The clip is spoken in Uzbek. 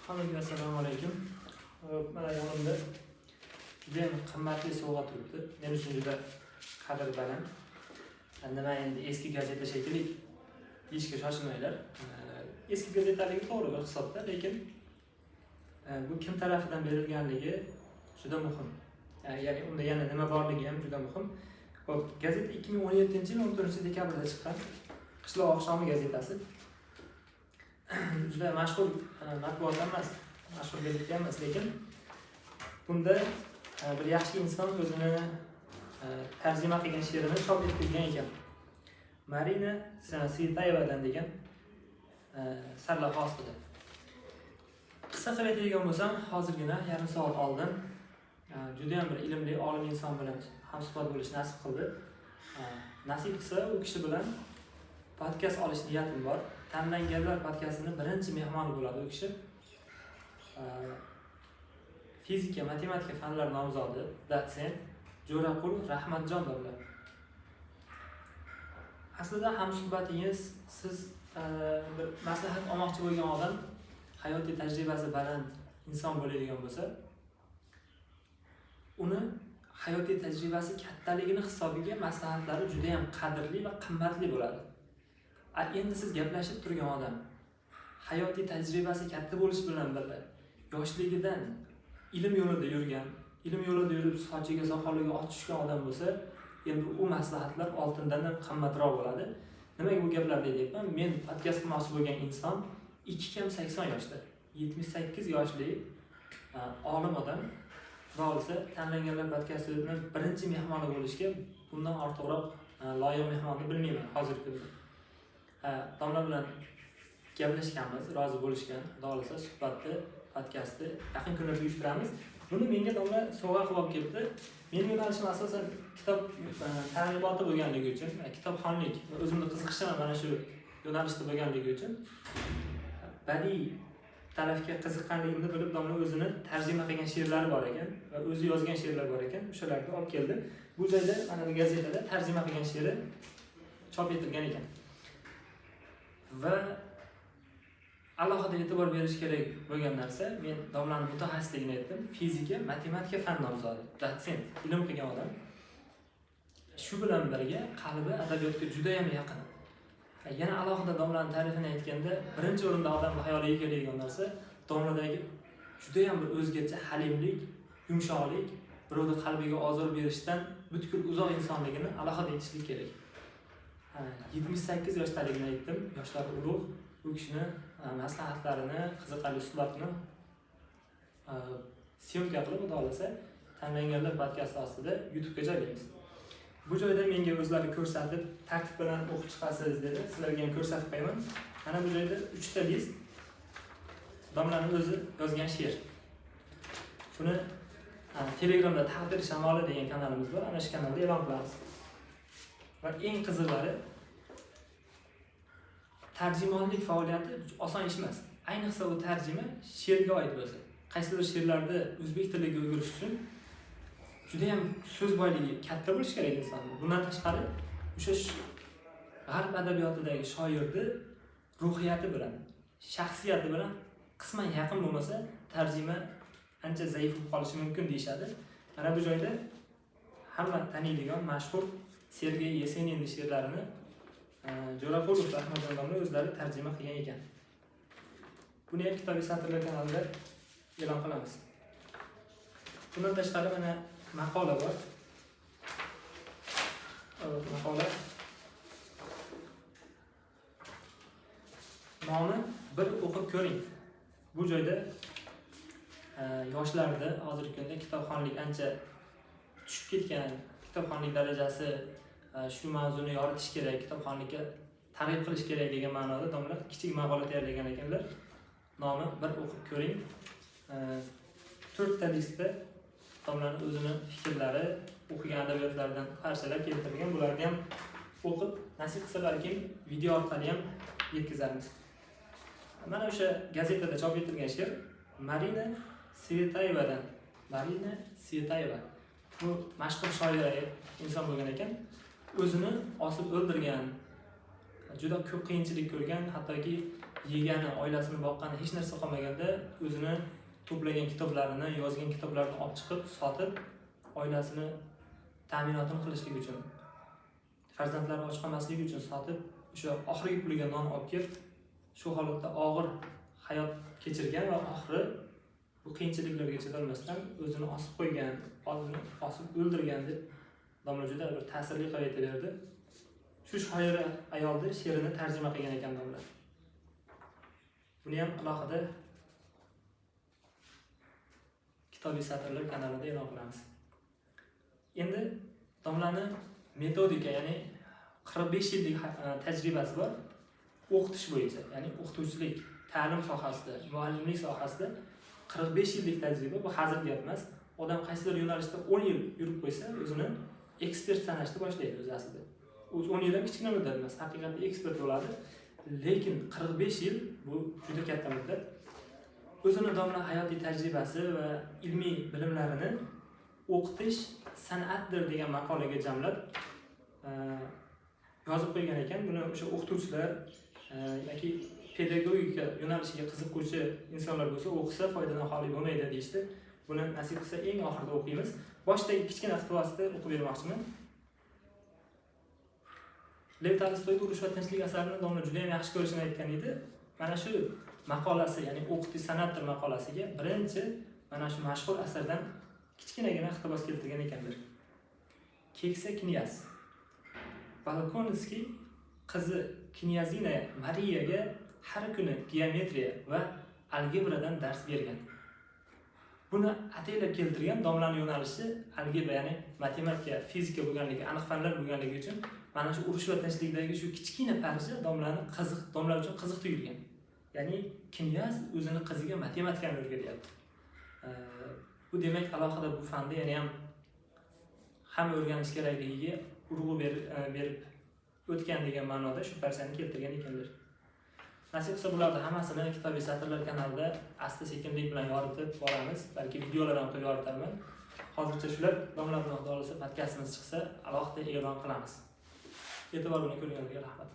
Hammaga assalomu alaykum. Mana yonimda judayam qimmatli sovg'a turibdi. Men uchun juda qadri baland. Nima endi, eski gazeta shekilli, deyishga shoshilmanglar. Eski gazetaligi to'g'ri bir hisobda, lekin bu kim tarafidan berilganligi juda muhim. Ya'ni unda yana nima borligi ham juda muhim. Xo'p, gazeta 2017-yil 14 dekabrda chiqqan "Qishloq oqshomi" gazetasi. Juda mashhur matbuot emas, mashhur gazeta emas, lekin bunda bir yaxshi inson o'zini tarjima qilgan she'rini chop ettirgan ekan. "Marina Svetayevadan" degan sarlavha ostida. Qisqa qilib aytadigan bo'lsam, hozirgina yarim soat oldin judayam bir ilmli, olim inson bilan hamsuhbat bo'lish nasib qildi. Nasib qilsa, u kishi bilan podkast olish niyatim bor. "Tanlanganlar" podkastini birinchi mehmoni bo'ladi u kishi. Fizika, matematika fanlari nomzodi, dotsent Jo'raqul Rahmatjon domla. Aslida hamsuhbatingiz, siz bir maslahat olmoqchi bo'lgan odam hayotiy tajribasi baland inson bo'ladigan bo'lsa, uni hayotiy tajribasi kattaligini hisobiga maslahatlari juda ham qadrli va qimmatli bo'ladi. A endi siz gaplashib turgan odam hayotiy tajribasi katta bo'lishi bilan birga yoshligidan ilm yo'lida yurgan, ilm yo'lida yurib sochiga, soqoliga oq tushgan odam bo'lsa, endi u maslahatlar oltindan ham qimmatroq bo'ladi. Nimaga bu gaplarni aytyapman? Men podkast qilmoqchi bo'lgan inson 2 kam 80 yoshda, 78 yoshli olim odam. Xudo xohlasa, "Tanlanganlar" podkastini birinchi mehmoni bo'lishga bundan ortiqroq loyiq mehmonni bilmayman hozirgi kunda. Ha, domla bilan gaplashganmiz, rozi bo'lishgan. Xudo xohlasa, suhbatni, podkastni yaqin kunlarda uyushtiramiz. Buni menga domla sovg'a qilib olib kelibdi. Meni yo'nalishim asosan kitob targ'iboti bo'lganligi uchun, kitobxonlik va o'zimni qiziqishim ham mana shu yo'nalishda bo'lganligi uchun, badiiy tarafga qiziqqanligimni bilib, domla o'zini tarjima qilgan she'rlari bor ekan va o'zi yozgan she'rlar bor ekan, o'shalarni olib keldi. Bu joyda, mana bu gazetada tarjima qilgan she'ri chop etilgan ekan. Va alohida e'tibor berish kerak bo'lgan narsa, men domlani mutaxassisligini aytdim: fizika, matematika fan nomzodi, dotsent, ilm qilgan odam. Shu bilan birga qalbi adabiyotga judayam yaqin. Yana alohida domlani ta'rifini aytganda, birinchi o'rinda odamni xayoliga keladigan narsa domladagi judayam bir o'zgacha halimlik, yumshoqlik, birovni qalbiga ozor berishdan butkul uzoq insonligini alohida aytishlik kerak. 78 yoshdaligini aytdim, yoshlari ulug'. U kishini maslahatlarini, qiziqarli suhbatini съёмка qilib, xudo xohlasa, "Tanlanganlar" podkasti ostida YouTubega joylaymiz. Bu joyda menga o'zlari ko'rsatib, tartib bilan o'qib chiqasiz dedi, sizlarga ham ko'rsatib qo'yaman. Mana bu joyda uchta list domlani o'zi yozgan she'r. Buni Telegramda "Taqdir shamoli" degan kanalimiz bor, ana shu kanalda e'lon qilamiz. Va eng qiziqlari, tarjimonlik faoliyati oson ish emas, ayniqsa u tarjima she'rga oid bo'lsa. Qaysidir she'rlarni o'zbek tiliga o'girish uchun judayam so'z boyligi katta bo'lishi kerak insonni. Bundan tashqari, o'sha g'arb adabiyotidagi shoirni ruhiyati bilan, shaxsiyati bilan qisman yaqin bo'lmasa, tarjima ancha zaif bo'lib qolishi mumkin deyishadi. Mana bu joyda hamma taniydigan mashhur Sergey Yeseninni she'rlarini Jo'raqulov Rahmatjon domla o'zlari tarjima qilgan ekan. Buni ham "Kitobiy satrlar" kanalida e'lon qilamiz. Bundan tashqari, mana maqola bor. Maqola nomi "Bir o'qib ko'ring". Bu joyda yoshlarda hozirgi kunda kitobxonlik ancha tushib ketgan, kitobxonlik darajasi, shu mavzuni yoritish kerak, kitobxonlikka targ'ib qilish kerak degan ma'noda domla kichik maqola tayyorlagan ekanlar. Nomi "Bir o'qib ko'ring". To'rtta listda domlani o'zini fikrlari, o'qigan adabiyotlaridan parchalar keltirilgan. Bularni ham o'qib, nasib qilsa, balkim video orqali ham yetkazarmiz. Mana o'sha gazetada chop etilgan she'r Marina Svetayevadan. Marina Svetayeva bu mashhur shoira inson bo'lgan ekan. O'zini osib o'ldirgan, juda ko'p qiyinchilik ko'rgan, hattoki Yegani, oilasini boqqani hech narsa qolmaganda o'zini to'plagan kitoblarini, yozgan kitoblarini olib chiqib sotib, oilasini ta'minotini qilishlik uchun, farzandlari och qolmasligi uchun sotib, o'sha oxirgi puliga non olib kelib, shu holatda og'ir hayot kechirgan va oxiri bu qiyinchiliklarga chidolmasdan o'zini osib qo'ygan, o'zini osib o'ldirgan deb domla juda bir ta'sirli qilib aytib berdi. Shu shoira ayolni she'rini tarjima qilgan ekan domla. Buni ham alohida Kitobiy satrlar kanalida e'lon qilamiz. Endi domlani metodika, ya'ni 45 yillik tajribasi bor o'qitish bo'yicha, ya'ni o'qituvchilik, ta'lim sohasida, muallimlik sohasida 45 yillik tajriba, bu hazil gap emas. Odam qaysidir yo'nalishda 10 yil yurib qo'ysa, o'zini ekspert sanashni boshlaydi o'zi aslida. O'zi 10 yil ham kichkina muddat emas, haqiqatda ekspert bo'ladi. Lekin 45 yil bu juda katta muddat. O'zini domla hayotiy tajribasi va ilmiy bilimlarini o'qitish san'atdir degan maqolaga jamlab yozib qo'ygan ekan. Buni o'sha o'qituvchilar yoki pedagogika yo'nalishiga qiziquvchi insonlar bo'lsa, o'qisa foydadan xoli bo'lmaydi deyishdi. Buni nasib qilsa eng oxirida o'qiymiz. Boshidagi kichkina iqtibosni o'qib bermoqchiman. Lev Tolstoy Urush va tinchlik asarini domla juda ham yaxshi ko'rishini aytgan edi. Mana shu maqolasi, ya'ni o'qitish san'atdir maqolasiga birinchi mana shu mashhur asardan kichkinagina iqtibos keltirgan ekanlar. Keksa knyaz Bolkonskiy qizi knyazina Mariyaga har kuni geometriya va algebradan dars bergan. Buni ataylab keltirgan domlani yo'nalishi algebra, ya'ni matematika, fizika bo'lganligi, aniq fanlar bo'lganligi uchun mana shu Urush va tinchlikdagi shu kichkina parcha domlani qiziq, domla uchun qiziq tuyulgan. Ya'ni knyaz o'zini qiziga matematikani o'rgatyapti. Bu demak alohida bu fanni yana ham hamma o'rganish kerakligiga urg'u berib o'tgan degan ma'noda shu parchani keltirgan ekanlar. Nasib qilsa bularni hammasini Kitobiy satrlar kanalida asta-sekinlik bilan yoritib boramiz. Balki videolar ham qilib yoritarman. Hozircha shular. Domla bilan Xudo xohlasa podkastimiz chiqsa alohida e'lon qilamiz. E'tibor bilan ko'rganlarga rahmat.